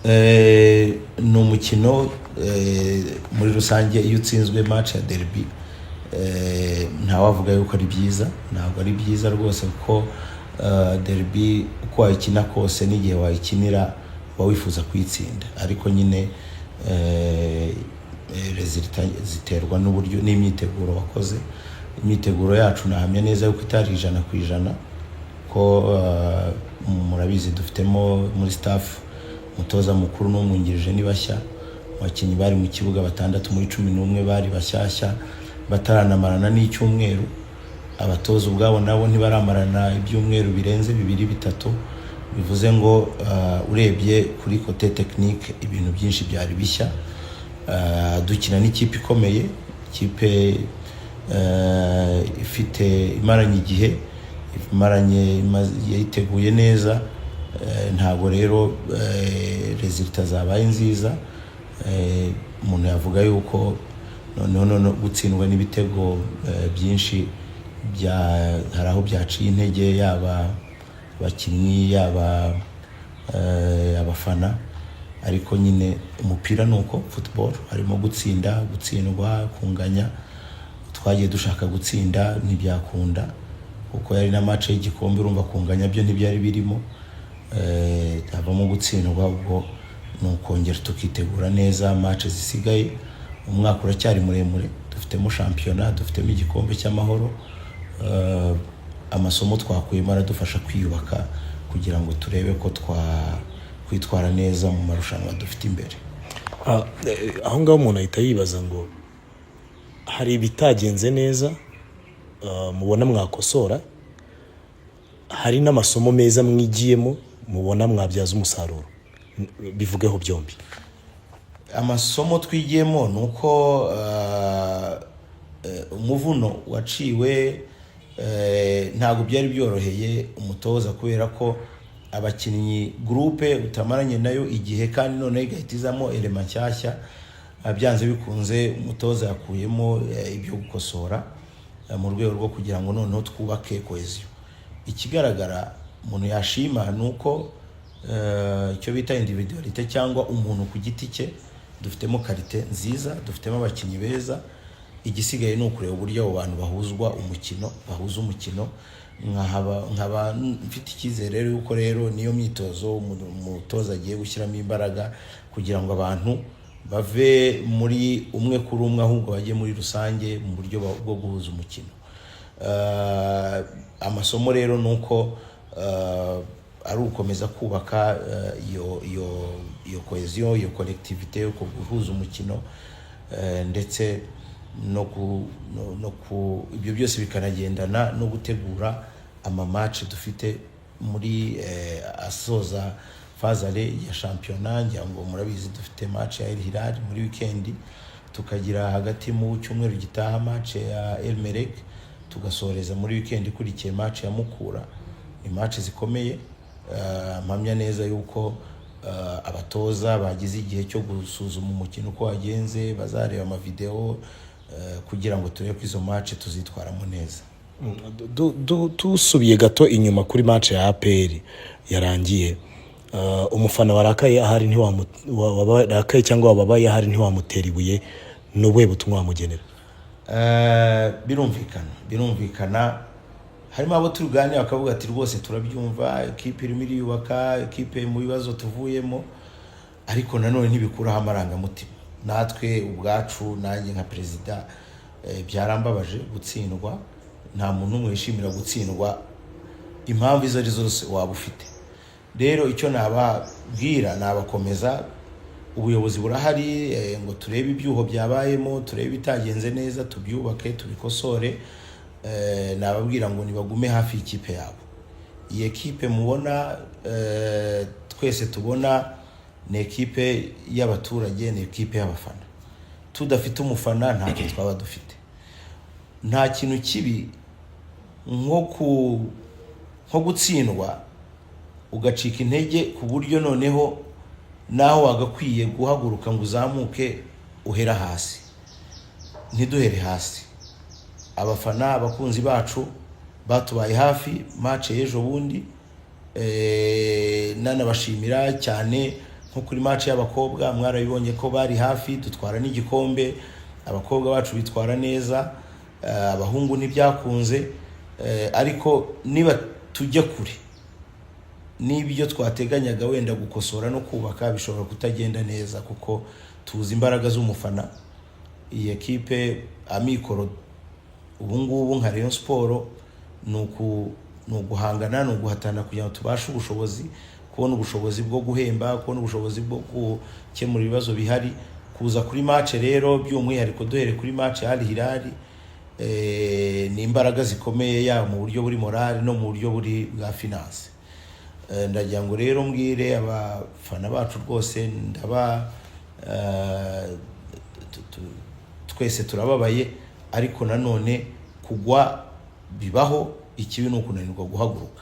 Ni umukino muri rusange, iyo utsinzwe match ya derby, ntawavuga yuko ari byiza. Ntabwo ari byiza rwose, kuko derby uko wayikina kose n'igihe wayikinira uba wifuza kuyitsinda. Ariko nyine résultat ziterwa n'uburyo n'imyiteguro wakoze. Imyiteguro yacu nahamya neza yuko itari 100%, ko murabizi dufitemo muri staff umutoza mukuru n'umwungirije ni bashya. Abakinnyi bari mu kibuga batandatu muri 11 bari bashyashya, bataranamarana n'icyumweru. Abatoza ubwabo nabo ntibaramarana ibyumweru birenze bibiri, bitatu. Bivuze ngo urebye kuri côté technique, ibintu byinshi byari bishya. Dukina n'ikipe ikomeye, ikipe ifite imaranye igihe, imaranye yayiteguye neza. Ntabwo rero résultat zabaye nziza. Umuntu yavuga yuko noneho none gutsindwa n'ibitego byinshi bya hari aho byaciye intege, yaba abakinnyi, yaba abafana. Ariko nyine umupira ni uko, football harimo gutsinda, gutsindwa, kunganya. Twagiye dushaka gutsinda ntibyakunda, kuko yari na match y'igikombe. Urumva kunganya byo ntibyari birimo, havamo gutsindwa. Ubwo ni ukongera tukitegura neza match zisigaye. Umwaka uracyari muremure, dufitemo shampiyona, dufitemo igikombe cy'Amahoro. Amasomo twakuyemo aradufasha kwiyubaka kugira ngo turebe ko twakwitwara neza mu marushanwa dufite imbere. Aho ngaho umuntu ahita yibaza ngo hari ibitagenze neza mubona mwakosora, hari n'amasomo meza mwigiyemo mubona mwabyaza umusaruro. Bivugeho byombi. Amasomo twigiyemo ni uko umuvuno waciwe, ntabwo byari byoroheye umutoza, kubera ko abakinnyi, groupe utamaranye nayo igihe, kandi noneho igahita izamo élément nshyashya. Byanze bikunze umutoza yakuyemo ibyo gukosora mu rwego rwo kugira ngo noneho twubake cohésion. Ikigaragara umuntu yashima ni uko icyo bita individualité cyangwa umuntu ku giti cye, dufitemo qualité nziza, dufitemo abakinnyi beza. Igisigaye ni ukureba uburyo abo bantu bahuzwa umukino, bahuza umukino. Nkaba mfite icyizere rero yuko rero niyo myitozo umutoza agiye gushyiramo imbaraga kugira ngo abantu bave muri umwe kuri umwe, ahubwo bajye muri rusange mu buryo bwo guhuza umukino. Amasomo rero ni uko ari ugukomeza kubaka iyo cohésion, iyo collectivité, uko guhuza umukino, ndetse no ku no, no ku ibyo byose bikanagendana no gutegura ama match dufite muri asoza phase aller ya shampiyona. Ngira ngo murabizi, dufite match ya El Hilal muri weekend, tukagira hagati mu cyumweru gitaha match ya El Merreikh, tugasoreza muri weekend ikurikiye match ya Mukura. Ni match zikomeye. Mpamya neza yuko abatoza bagize igihe cyo gusuzuma umukino uko wagenze, bazareba amavideo kugira ngo turebe ko izo match tuzitwaramo neza. Dusubiye gato inyuma kuri match ya APR yarangiye, umufana warakaye ahari warakaye cyangwa wababaye ahari ntiwamutera ibuye. Ni ubuhe butumwa wamugenera? Birumvikana harimo abo tuganira bakavuga ati: "Rwose turabyumva, ekipe irimo iriyubaka, ekipe mu bibazo tuvuyemo." Ariko nanone ntibikuraho amarangamutima. Natwe ubwacu, nanjye nka perezida, byarambabaje gutsindwa. Nta muntu umwe wishimira gutsindwa, impamvu izo ari zo zose waba ufite. Rero icyo nababwira, nabakomeza. Ubuyobozi burahari ngo turebe ibyuho byabayemo, turebe ibitagenze neza, tubyubake, tubikosore. Nababwira ngo nibagume hafi y'ikipe yabo. Iyi ekipe mubona, twese tubona, ni ekipe y'abaturage, ni ekipe y'abafana. Tudafite umufana ntacyo twaba dufite. Nta kintu kibi nko gutsindwa ugacika intege, ku buryo noneho naho wagakwiye guhaguruka ngo uzamuke uhera hasi. Ntiduhere hasi. Abafana, abakunzi bacu batubaye hafi match y'ejo bundi. Nanabashimira cyane. Nko kuri match y'abakobwa mwarabibonye ko bari hafi, dutwara n'igikombe, abakobwa bacu bitwara neza. Abahungu ntibyakunze, ariko niba tujya kure n'ibyo twateganyaga wenda gukosora no kubaka bishobora kutagenda neza, kuko tuzi imbaraga z'umufana. Iyi ekipe, amikoro ubu ngubu nka Rayon Sport ni uguhangana, ni uguhatana kugira ngo tubashe ubushobozi, kubona ubushobozi bwo guhemba, kubona ubushobozi bwo gukemura ibibazo bihari. Kuza kuri match rero, by'umwihariko duhere kuri match ya Al Hilal, ni imbaraga zikomeye, yaba mu buryo buri morale no mu buryo buri bwa finance. Ndagira ngo rero mbwire abafana bacu rwose, ndaba twese turababaye, ariko nanone kugwa bibaho, ikibi ni ukunanirwa guhaguruka.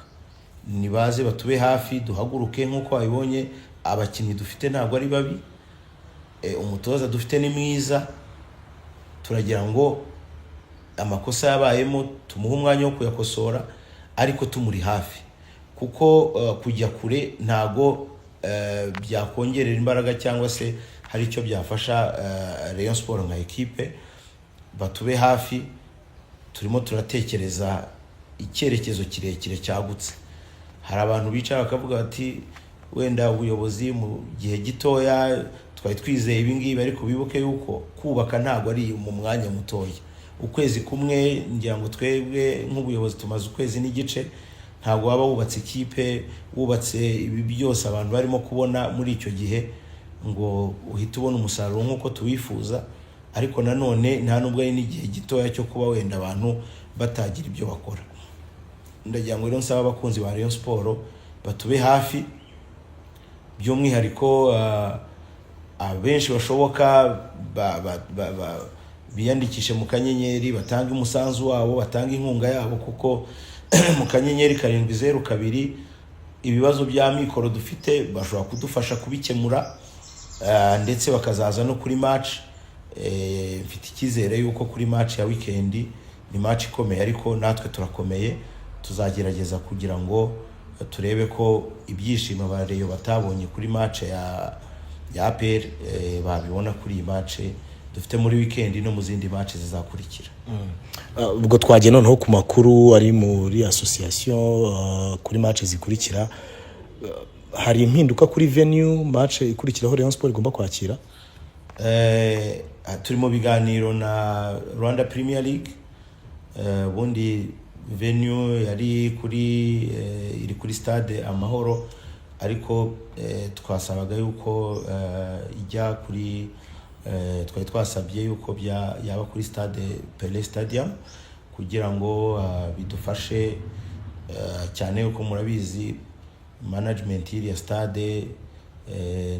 Nibaze batube hafi, duhaguruke. Nk'uko babibonye, abakinnyi dufite ntabwo ari babi, umutoza dufite ni mwiza. Turagira ngo amakosa yabayemo tumuhe umwanya wo kuyakosora, ariko tumuri hafi, kuko kujya kure ntago byakongerera imbaraga cyangwa se hari icyo byafasha Rayon Sport nka ekipe. Batube hafi, turimo turatekereza icyerekezo kirekire cyagutse. Hari abantu bicara bakavuga bati wenda ubuyobozi mu gihe gitoya twari twizeye ibi ngibi, ariko bibuke yuko kubaka ntabwo ari mu mwanya mutoya, ukwezi kumwe. Ngira ngo twebwe nk'ubuyobozi tumaze ukwezi n'igice. Ntabwo waba wubatse ikipe, wubatse ibi byose abantu barimo kubona muri icyo gihe, ngo uhite ubona umusaruro nk'uko tuwifuza. Ariko nanone nta nubwo ari n'igihe gitoya cyo kuba wenda abantu batagira ibyo bakora. Ndagira ngo rero nsaba abakunzi ba Rayon Sport batube hafi, by'umwihariko abenshi bashoboka biyandikishe mu kanyenyeri, batange umusanzu wabo, batange inkunga yabo, kuko mu *702 ibibazo bya mikoro dufite bashobora kudufasha kubikemura, ndetse bakazaza no kuri match. Mfite icyizere yuko kuri match ya weekend, ni match ikomeye ariko natwe turakomeye, tuzagerageza kugira ngo turebe ko ibyishimo aba Rayon batabonye kuri match ya APR babibona kuri iyi match dufite muri weekend no mu zindi match zizakurikira. Ubwo twagiye noneho ku makuru ari muri association kuri match zikurikira. Hari impinduka kuri venue match ikurikiraho Rayon Sport igomba kwakira? Turi mu biganiro na Rwanda Premier League. Ubundi venue yari kuri iri kuri Stade Amahoro, ariko twasabaga yuko ijya kuri twari twasabye yuko yaba kuri stade Pele Stadium, kugira ngo bidufashe cyane yuko murabizi management y'iriya stade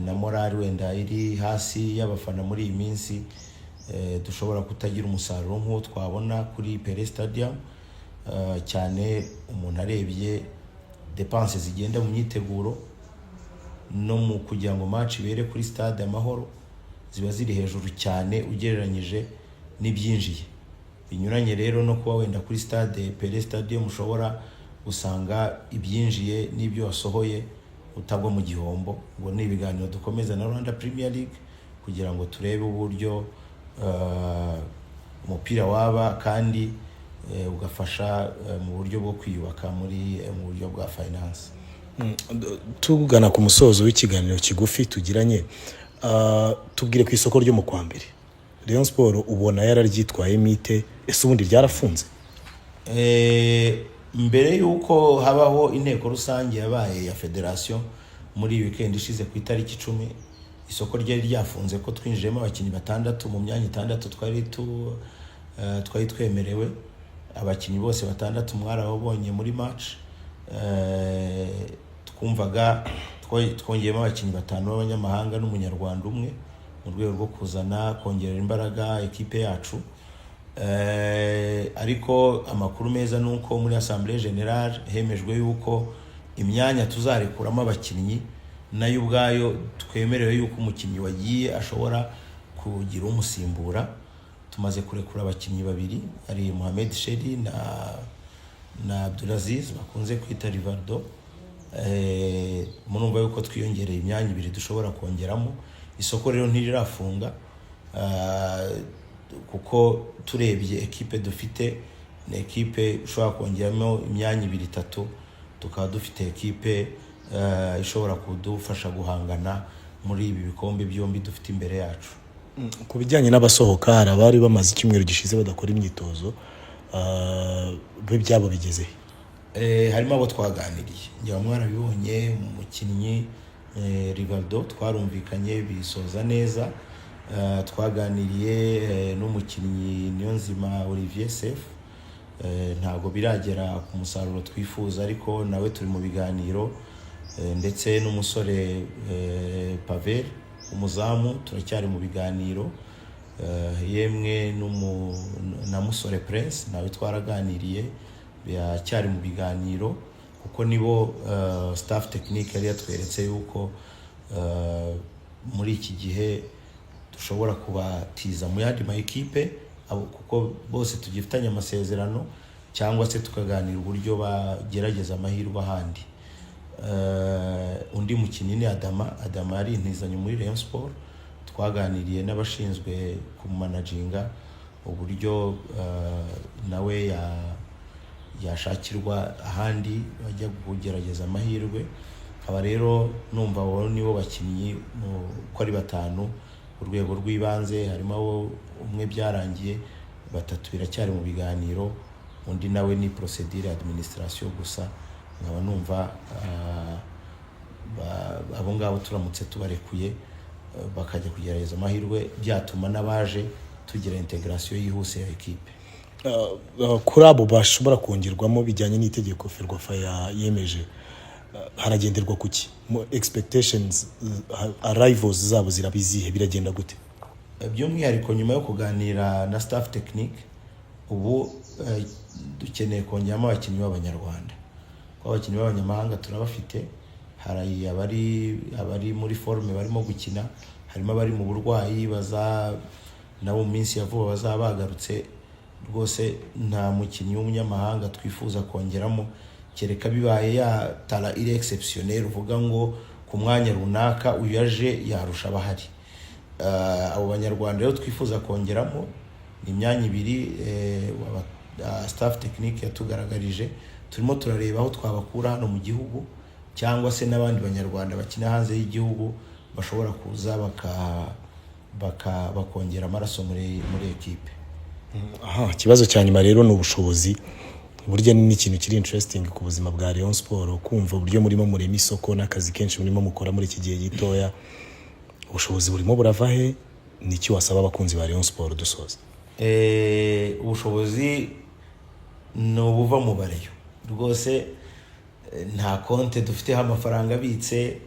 na morale wenda iri hasi y'abafana muri iyi minsi, dushobora kutagira umusaruro nk'uwo twabona kuri Pele Stadium. Cyane umuntu arebye dépenses zigenda mu myiteguro no mu kugira ngo match ibere kuri Stade Amahoro, ziba ziri hejuru cyane ugereranyije n'ibyinjiye. Binyuranye rero no kuba wenda kuri stade Pele Stadium ushobora gusanga ibyinjiye n'ibyo wasohoye utagwa mu gihombo. Ngo ni ibiganiro dukomeza na Rwanda Premier League kugira ngo turebe uburyo umupira waba kandi ugafasha mu buryo bwo kwiyubaka muri mu buryo bwa finance. Tugana ku musozo w'ikiganiro kigufi tugiranye, tubwire ku isoko ryo mu kwa mbere, Rayon Sport ubona yararyitwayemo ite? Ese ubundi ryarafunze? Mbere y'uko habaho inteko rusange yabaye ya federasiyo muri iyi weekend ishize ku itariki 10, isoko ryari ryafunze, ko twinjiyemo abakinnyi batandatu mu myanya itandatu twari twemerewe. Abakinnyi bose batandatu mwarababonye muri match. Twumvaga twongeyemo abakinnyi batanu b'abanyamahanga n'Umunyarwanda umwe mu rwego rwo kuzana kongerera imbaraga ekipe yacu. Ariko amakuru meza ni uko muri assemblée générale hemejwe yuko imyanya tuzarekuramo abakinnyi nayo ubwayo twemerewe yuko umukinnyi wagiye ashobora kugira umusimbura. Tumaze kurekura abakinnyi babiri, ari Mohamed Sheri na Abdulaziz bakunze kwita Rivaldo. Murumva yuko twiyongereye imyanya ibiri dushobora kongeramo. Isoko rero ntirirafunga, kuko turebye ekipe dufite, ni ekipe ishobora kongeramo imyanya ibiri, itatu, tukaba dufite ekipe ishobora kudufasha guhangana muri ibi bikombe byombi dufite imbere yacu. Ku bijyanye n'abasohoka, hari abari bamaze icyumweru gishize badakora imyitozo, bo ibyabo bigeze he? Harimo abo twaganiriye, njya mwarabibonye, umukinnyi Rivaldo twarumvikanye bisoza neza. Twaganiriye n'umukinnyi Niyonzima Olivier Sef. Ntabwo biragera ku musaruro twifuza, ariko nawe turi mu biganiro, ndetse n'umusore Pavel umuzamu turacyari mu biganiro, yemwe na Musore Prince nawe twaraganiriye, biracyari mu biganiro, kuko nibo staff technique yari yatweretse yuko muri iki gihe dushobora kubatiza mu yandi ma ekipe kuko bose tugifitanye amasezerano, cyangwa se tukaganira uburyo bagerageza amahirwe ahandi. Undi mukinnyi ni Adama. Adama yari intizanyo muri Rayon Sport, twaganiriye n'abashinzwe kumanaginga uburyo nawe yashakirwa ahandi bajya kugerageza amahirwe. Aba rero numva abo nibo bakinnyi uko ari batanu ku rwego rw'ibanze. Harimo abo umwe byarangiye, batatu biracyari mu biganiro, undi nawe ni procedure administration gusa. Nkaba numva abo ngabo turamutse tubarekuye bakajya kugerageza amahirwe, byatuma n'abaje tugira integration yihuse ya ekipe. Kuri abo bashobora kongerwamo bijyanye n'itegeko Ferwafa yemeje, haragenderwa kuki? Expectations, arrivals zabo ziraba izihe? Biragenda gute? By'umwihariko nyuma yo kuganira na staff technique, ubu dukeneye kongeramo abakinnyi b'Abanyarwanda, kuko abakinnyi b'abanyamahanga turabafite. Hari abari muri forme barimo gukina, harimo abari mu burwayi, baza nabo mu minsi ya vuba bazaba bagarutse. Rwose nta mukinnyi w'umunyamahanga twifuza kongeramo, kereka bibaye ya talent iri exceptionnel, uvuga ngo ku mwanya runaka uyu aje yarusha abahari. Abo Banyarwanda rero twifuza kongeramo ni imyanya ibiri staff technique yatugaragarije. Turimo turareba aho twabakura hano mu gihugu, cyangwa se n'abandi Banyarwanda bakina hanze y'igihugu bashobora kuza bakongera amaraso muri ekipe. Aha, ikibazo cya nyuma rero ni ubushobozi. Burya ni ikintu kiri interesting ku buzima bwa Rayon Sport, kumva uburyo murimo murema isoko n'akazi kenshi murimo mukora muri iki gihe gitoya. Ubushobozi burimo burava he? Ni iki wasaba abakunzi ba Rayon Sport dusoza? Ubushobozi ni ubuva mu bareyo rwose. Nta konte dufiteho amafaranga abitse.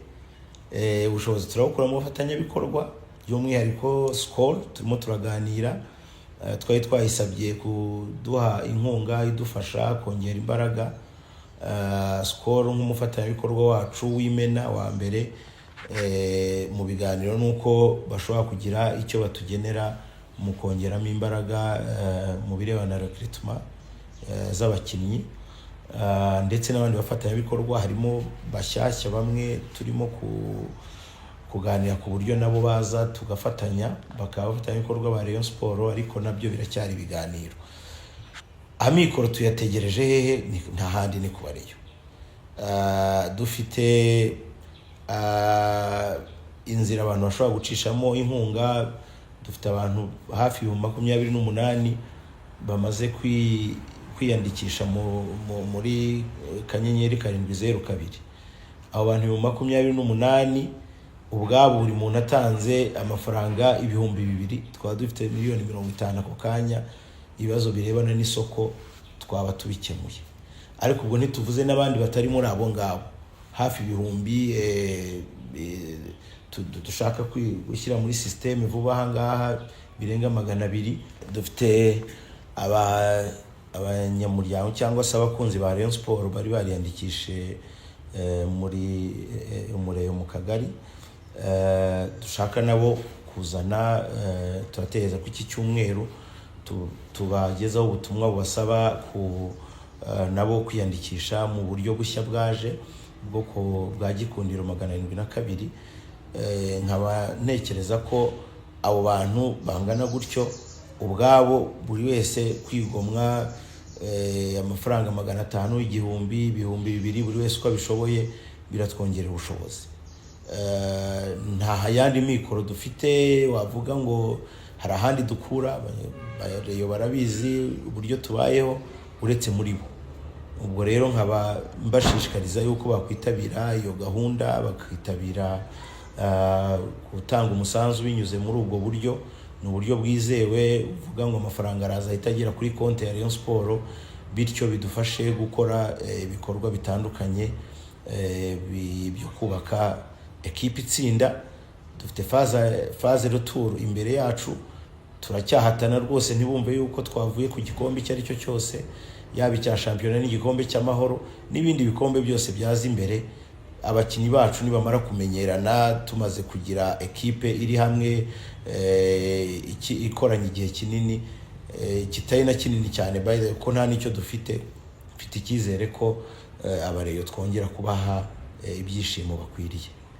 Ubushobozi turabukura mu bafatanyabikorwa, by'umwihariko Skol turimo turaganira. Twari twayisabye kuduha inkunga idufasha kongera imbaraga. Skol nk'umufatanyabikorwa wacu w'imena wa mbere, mu biganiro ni uko bashobora kugira icyo batugenera mu kongeramo imbaraga mu birebana na recruitment z'abakinnyi, ndetse n'abandi bafatanyabikorwa, harimo bashyashya bamwe turimo kuganira ku buryo nabo baza tugafatanya, bakaba abafatanyabikorwa ba Rayon Sport, ariko nabyo biracyari ibiganiro. Amikoro tuyategereje hehe? Nta handi, ni ku bareyo. Dufite inzira abantu bashobora gucishamo inkunga. Dufite abantu hafi 28,000 bamaze kwiyandikisha muri *702. Abo bantu 28,000 ubwabo, buri muntu atanze amafaranga 2000, twaba dufite miliyoni 50 ako kanya. Ibibazo birebana n'isoko twaba tubikemuye. Ariko ubwo ntituvuze n'abandi batari muri abo ngabo, hafi ibihumbi dushaka gushyira muri système vuba aha ngaha birenga 200. Dufite abanyamuryango cyangwa se abakunzi ba Rayon Sport bari bariyandikishije muri umureyo mu kagari, dushaka nabo kuzana. Turatekereza ko iki cyumweru tubagezaho ubutumwa bubasaba ku nabo kwiyandikisha mu buryo bushya bwaje. bwo bwa Gikundiro 702. Nkaba ntekereza ko abo bantu bangana gutyo ubwabo, buri wese kwigomwa amafaranga 500, 1000, 2000, buri wese uko abishoboye, biratwongerera ubushobozi. Nta yandi mikoro dufite wavuga ngo hari ahandi dukura. Abareyo barabizi uburyo tubayeho uretse muri bo. Ubwo rero nkaba mbashishikariza yuko bakwitabira iyo gahunda, bakitabira gutanga umusanzu binyuze muri ubwo buryo. Ni uburyo bwizewe, uvuga ngo amafaranga araza ahita agera kuri konti ya Rayon Sport, bityo bidufashe gukora ibikorwa bitandukanye byo kubaka ekipe itsinda. Dufite phase retour imbere yacu, turacyahatana rwose. Ntibumve yuko twavuye ku gikombe icyo ari cyo cyose, yaba icya shampiyona n'igikombe cy'Amahoro n'ibindi bikombe byose byaza imbere. Abakinnyi bacu nibamara kumenyerana, tumaze kugira ekipe iri hamwe, ikoranye igihe kinini, kitari na kinini cyane by the way, ko nta n'icyo dufite, mfite icyizere ko abareyo twongera kubaha ibyishimo bakwiriye.